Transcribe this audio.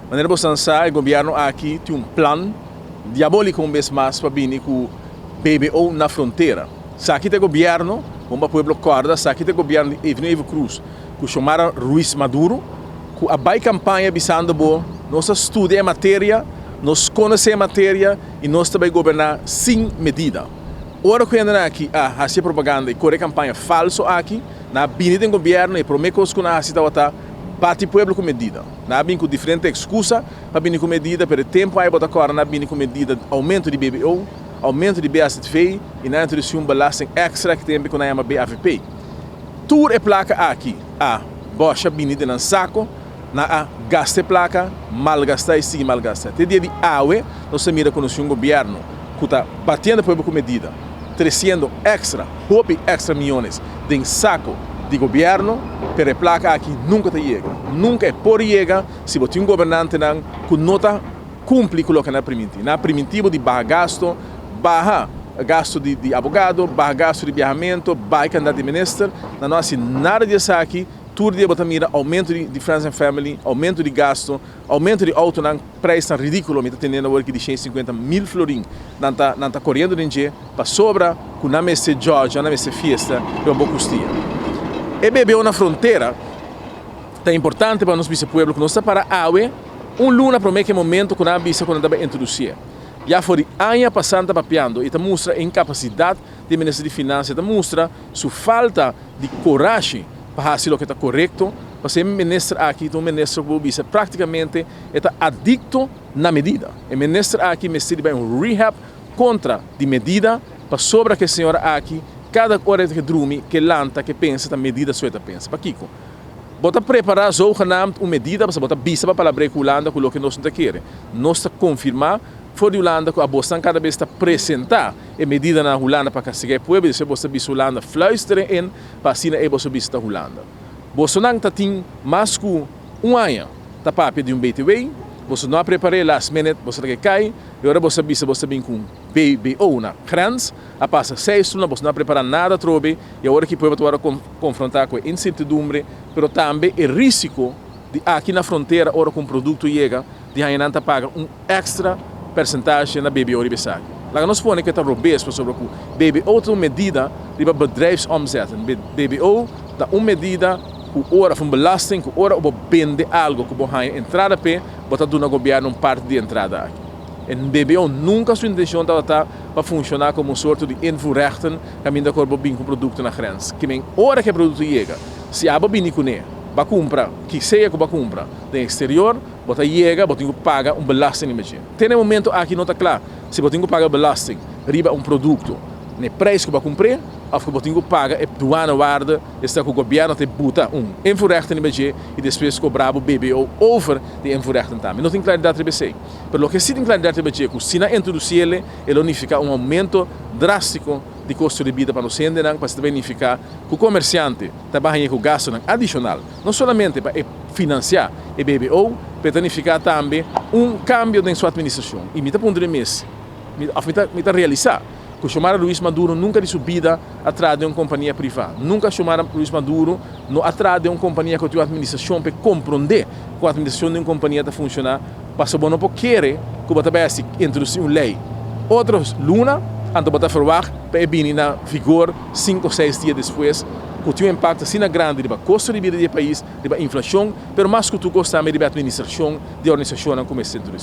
Manera boso sa, e gobierno aki tin un plan diabolico un bes mas pa bini cu BBO na frontera. Esaki ta e gobierno, bon pa pueblo corda, esaki ta e gobierno di Evelyn Wever Croes cu Xiomara Ruiz Maduro, cu a bay campaña bisando bo, nos a studia e materia, nos conoce e materia y nos ta bay goberna sin medida. Ora cu hendenan aki a haci e propaganda y core e campaña falso aki, nan a bini den gobierno y e prome cos cu nan a haci tabata bati pueblo cu medida. Nan a bin cu diferente excusa pa bini cu medida, pero e tempo ay bo ta cora nan a bini cu medida aumento di BBO, aumento di BAZV y nan a introduci un belasting extra ki tempo cu nan yama BAVP. Tur e placa aki a bosha bini den nan saco, nan a gasta e placa, malgasta y sigui malgasta. Te dia di awe nos ta mira cu nos tin un gobierno cu ta batiendo pueblo cu medida, treciendo extra, hopi extra miyones den saco di gobierno, pero e placa aki nunca ta yega. Nunca e por yega si bo tin gobernantenan cu no ta cumpli cu loke nan a priminti. Nan a priminti bo di baha gasto, baha gasto di abogado, baha gasto di biahamento, baha e cantidad di minister. Nan no a haci nada di esaki. Tur dia bo ta mira aumento di friends and family, aumento di gasto, aumento di autonan, prijsnan ridiculo. Mi ta tendendo awor ki di 150 mil florin nan ta coriendo den dje pasobra cu nan mester Georgia, nan mester fiesta riba bo custia. E BBO na frontera ta importante pa nos bisa pueblo cu nos ta para awe un luna prome cu e momento cu nan bisa cu nan ta bay introduci. Ya for di aña pasa nan ta papiando y ta mustra incapacidad di minister di Finansa, ta mustra su falta di coraje pa haci loke ta corecto. Pa e minister aki, un minister cu bisa practicamente ta adicto na medida. E minister aki mester bay un rehab contra di medida, pasobra cu e señora aki, cada ora cu e drumi, cu e lanta, cu e pensa, ta medida so ta pensa. Pakico? Bo ta prepara zogenaamd un medida, bo ta bisa pa palabra cu Hulanda cu loke nos no kier. Nos ta confirma for di Hulanda cu abo cada bes ta presenta e medida na Hulanda pa castiga e pueblo, y bo ta bisa Hulanda fluisteren in, pa asina e bo bisa Hulanda. Boso nan ta tin mas cu un aña ta papia di un BTW, bo no a prepara last minute, bo ta cay, y awor bo bisa bo bin cu BBO na grens, a pasa 6 luna, bo no a prepara nada trobe, y awor cu pueblo ta confronta cu incertidumbre, pero tambe e risico di aki na frontera, ora cu un producto yega, di nan ta paga un extra percentage na BBO riba esaki. Laga nos pone cu ta robes pasobra cu BBO ta un medida di bedrijfsomzet. BBO ta un medida cu ora van belasting, cu ora bo bende algo cu bo haya entrada pe, bo ta duna gobierno un parti di entrada aki. E BBO nunca su intencion ta pa funciona como un sorto di invoerrechten, caminda cu bo bin cu producto na grens. Kiermen ora cu e producto yega, si abo bini cune, bo cumpra, cu sea cu bo cumpra, den exterior, bo ta yega, bo tin cu paga un belasting imagine. Te na momento aki no ta cla, si bo tin cu paga belasting riba un producto, na prijs cu bo cumpra, of cu bo tin cu paga e douanewaarde, esta cu gobierno ta buta un invoerrechten imagine y despues cobra BBO over di invoerrechten tambe. No tin claridad riba esey. Pero loke si tin claridad riba dje, cu si nan introduci e, e lo nifica un aumento drastico di costo di bida pa nos hendenan, pa significa cu e comerciante ta bay cu gasto adicional, no solamente pa financia e BBO, pero significa tambe un cambio den su administracion. Y mi ta puntra mes, mi ta realisa cu Xiomara Ruiz Maduro nunca den su bida a traha den un compania priva. Nunca Xiomara Ruiz Maduro no a traha den un compania cu tin administracion pa compronde con e administracion di un compania ta funciona, pasobra bo no por kere cu bo ta bay introduci un ley otro luna, anto bo ta verwacht pa bini na vigor 5 of 6 dia despues, cu tin un impacto asina grandi riba costo di bida di e pais, riba inflacion, pero mas cu tur tambe riba administracion di organisacion cu mester introduci.